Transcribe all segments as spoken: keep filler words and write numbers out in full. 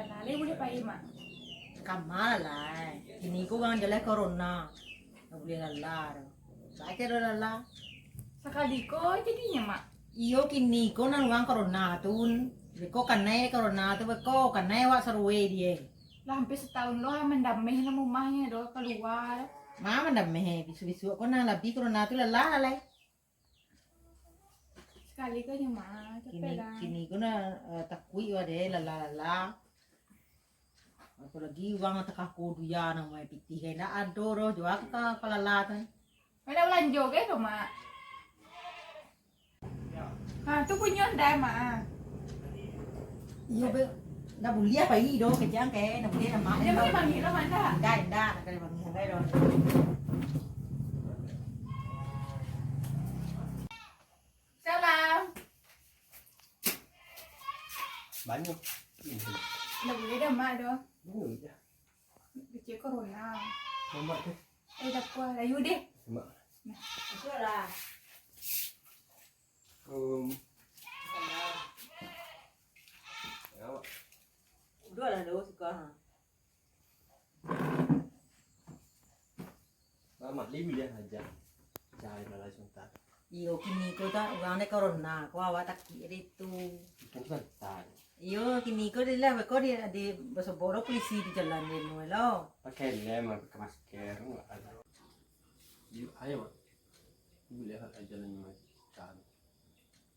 Lalai buliah pai, Mak? Kama lah, lai. Kini ko urang jaleh corona. Ndak buliah lalah doh. Baa caro lalah? Sakali ko jadinyo, Mak? Iyo, kini ko nan urang corona tu. Beko kanai corona tu, beko kanai awak sarue die. Lah ampia satahun lo mandameh dalam rumahnyo doh, kalua. Ma mandameh, bisuak-bisuak ko nan labiah corona tu lalah lai. Sakali ko nyo, Mak, capek kini, lah. Kini ko nah, eh, takuik wak deh, lalah-lalah. Apolai urang takako duya namo pitih, kan indak ado doh, jua ka, ka lalah tu. Indak balanjo gai tu, Mak? Ha, tu punyo ndai, Mak, ah. Iyo, be, ndak buliah pai doh, kecek ang ke, ndak buliah, ndak, Mak. Indak buliah panggil lo, Mak, ndak? Indak, indak, ndak buliah panggil ang doh. Salam. Banyak. Ndak buliah dah, Mak, doh. Buliah dah. Kecek corona. Mamak tu. Eh, tak apa. Layu deh. Mak. Nah. Masuklah. Um. Salam. Ya, Mak. Udah lah, dah suka, ha. Mamak, lai buliah aja. Cari lah, langsung tak. Iyo, kini ko tak, urang dek corona, ko awak takuik dek tu. Bukan santai. Iyo, kini ko deh lah, beko di, di basoboro polisi di jalan deh, no, lo. Pakai lem, pakai masker, ndak ado. Iyo, ayo, Mak. Buliah aja lah, Mak.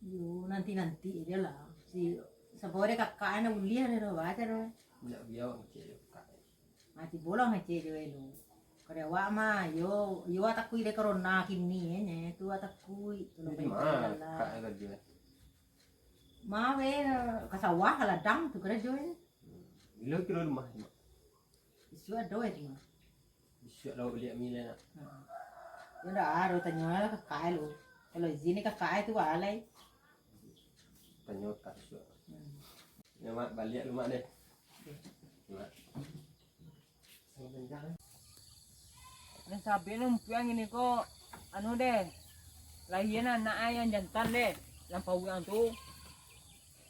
Yo, nanti-nanti aja lah. Si, sabore kakak ndak buliah deh, doh, baca doh. Ndak biawa ngecek jo kakak. Mati bolong ngecek jo elu. Kada awak mah, yo, yo takuik dek corona kini, eh, nye, tu takuik. Jadi ma kakak karajo? Ma we, ka sawah, ka ladang tu karajo, eh. Bilo kiro rumah, Mak? Isuak ado, eh, tu, Mak. Isuak lah baliak mi lai nak. Hmm. Yo ndak ado, tanyo lah kakak lu. Kalau izin ni kakak tu balai. Tanyo kakak isuak. Hmm. Yo, Mak, baliak lu, Mak, deh. Mak. Nah, sabik ni umpuang ini ko, anu deh. Lahian anak ai yang jantan deh. Lampau yang tu.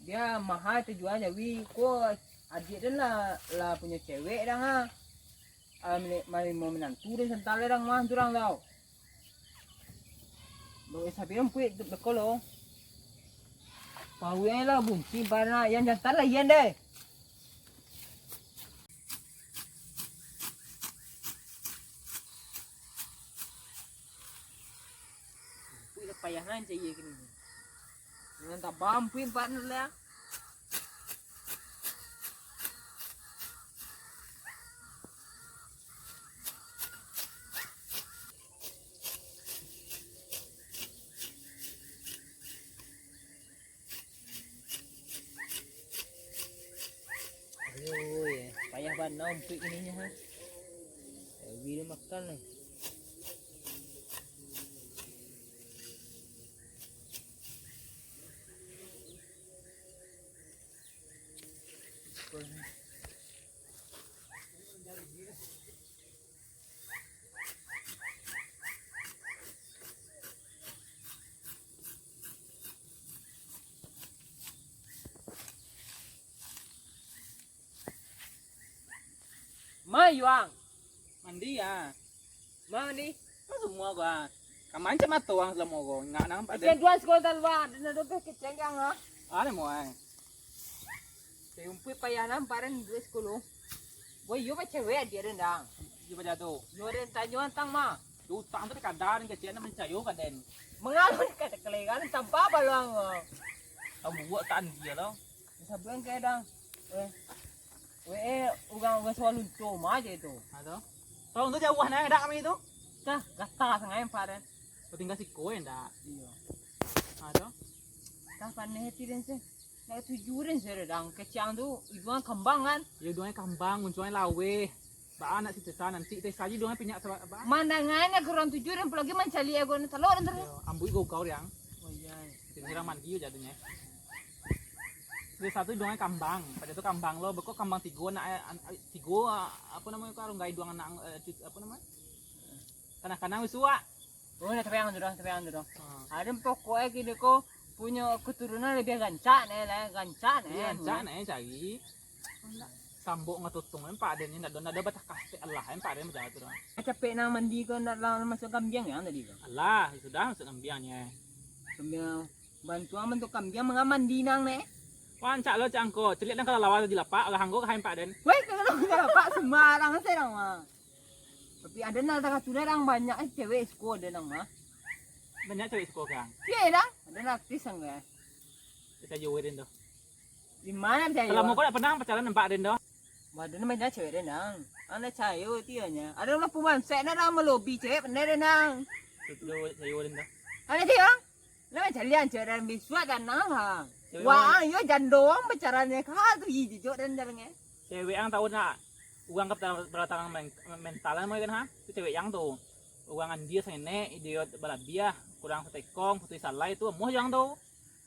Dia mahal tajua jawi. Ko adiak den lah, lah punyo cewek dang ah. Ah, mali-, mali-, mau minantu den santai dang mah tu dang tau. Bawa sapi ampuik tu beko lo. Pawai lah bunci bana yang jantan lah ian deh. Ampuik lah payah nan cak iye kini. Jangan tabam ampuik empat nan lah. Aduh, payah bana ampuik kini nyo, ha. Tawi dah makan lah. Ma, Yuang. Mandi, ah. Ma, mandi. Kan semua gua. Kaman cak mato ang selamo ko. Ngak nang paden. Keceng tuan sekolah talua, dan ado beh keceng kang, ah. Ane mo ai. Saya umpuik payah nang paden duit sekolah. Boy, yo macam wek dia dendang. Yo macam tu. Yo den tanyo antang ma. Yo utang tu dikadar kecek nak mencayo ka den. Mengalun kata kelegan tanpa baluang. Tahu buat tan dia lo. Sabuan kayak dang. Eh. Weh, eh, urang-urang Sawah Lunto ma je tu. Ha tu. Tolong tu jauah nah dak kami tu. Dah, gata sangai empat den. Kau tinggal siko ya ndak? Iyo. Ha tu. Dah paneh hati den sih. Nak tuju den sih dang. Kecang tu iduang kambang kan? Ya iduang kambang, uncuang lawe. Ba anak si Tesa nanti Tesa je iduang pinyak sebab ba. Mandangannya kurang tuju den apalagi mancali ego ni telok den terus. Yo, ambu ego kau yang. Oh iya. Jadi orang mandi jatuhnya. Terus satu iduangnya kambang, pada tu kambang lo, beko kambang tigo nak, eh, an-, eh, tigo, ah, apa namanya, ko, arung gai iduang anak, eh, cut-, apa namanya? Kanang-kanang bisuak. Oh, nak terang tu dah, terang tu dah. Ha. Ada pokoknya kini ko punyo keturunan lebih gancak ni lah, gancak ni. Lebih gancak ni cari. Tambok ngatutung, empak den ni, ndak ado, ndak ado batakatik, alah, empak den macam tu dah. Capek nang mandi ko, ndak lah masuk kambiang yang tadi ko. Alah, sudah masuk kambiang ni. Kambiang bantuan bantuk kambiang manga mandi nang ne. Wah, ancak lo cak angko, celiak dan kalau lawa di lapak, lah angko ka empak den. Weh, kalau di lapak sembarang se dong mah. Tapi ada nang tangah tu orang banyak eh, cewek suko ada nang mah. Banyak cewek suko kan? Iya dah, ada nang artis nang ya. Kita jauh den tu. Di mana bisa Kalau mau kau dak pernah pacaran empak den tu. Waduh, nama dah cewek denang. Anak cayo tianya. Ada orang pun bansek nak dah melobi cewek pandai denang. Tutu cayo denang. Ada dia. Lah macam lian cewek dan bisuak dan nang ha. Wah, iyo jando ang pacarannya ka tu i jijok dan jarangnya. Cewek ang tahu nak uang ke perdatangan men- mental kan kan ha. Tu cewek yang tu. Uang andia sangenek, idiot balabiah, kurang satekong, putus salai tu muah jang tu.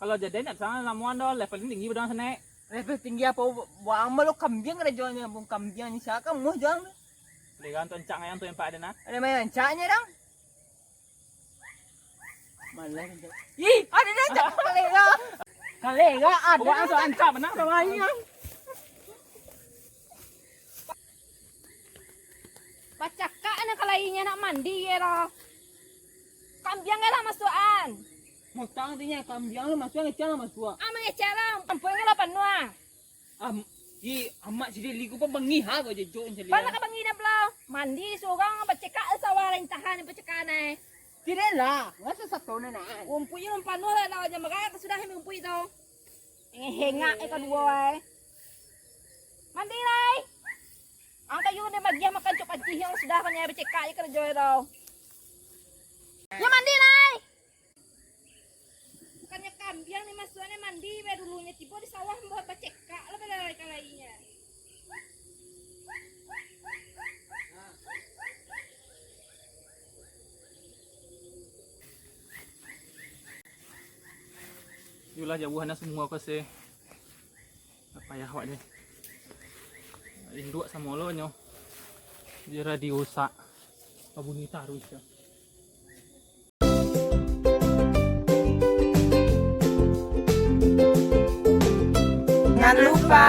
Kalau jadi nak sangat lamuan doh, level tinggi bedang senek. Level tinggi apa? Buang malu kambiang ada jualnya, bung kambiang ni siapa kamu jual? Legang tu encak yang tu empat ada nah. Ada main encaknya dong. Malah encak. Ih, ada dah encak kalega. Kalega ada. Buang tu encak menang sama ini. Bacakak nak kalainya nak mandi ya lah. Kambiang lah masuakan. Mutang tu nya kambiang lah masuak, ngecek lah masuak. Ah mangecek lah, ampun lah panuah. Ah, i amak si Deli ko pun bangih ha ko jejok ni. Bana ka bangih dan pulau. Mandi surang bacekak sawah lah intahan bacekak nai. Tidak lah, ngasa satu nai nak. Umpuik je panuh lah nak wajan bagak sudah ni umpuik tu. Hengak eh kaduo ai. Mandi lai. Ang kayu ni bagian makan cok pancih yang sudah kan ya bacekak je kerja tu. Ya mandi lai. Bukannya kambiang ni masuaknya mandi be dulunyo tibo di sawah mbuah bacekak lah bala kalainya. Yolah jauah na semua ko se. Payah awak ni. Induak samo lo nyo. Biar diusak. Babunyi taruih. Jangan lupa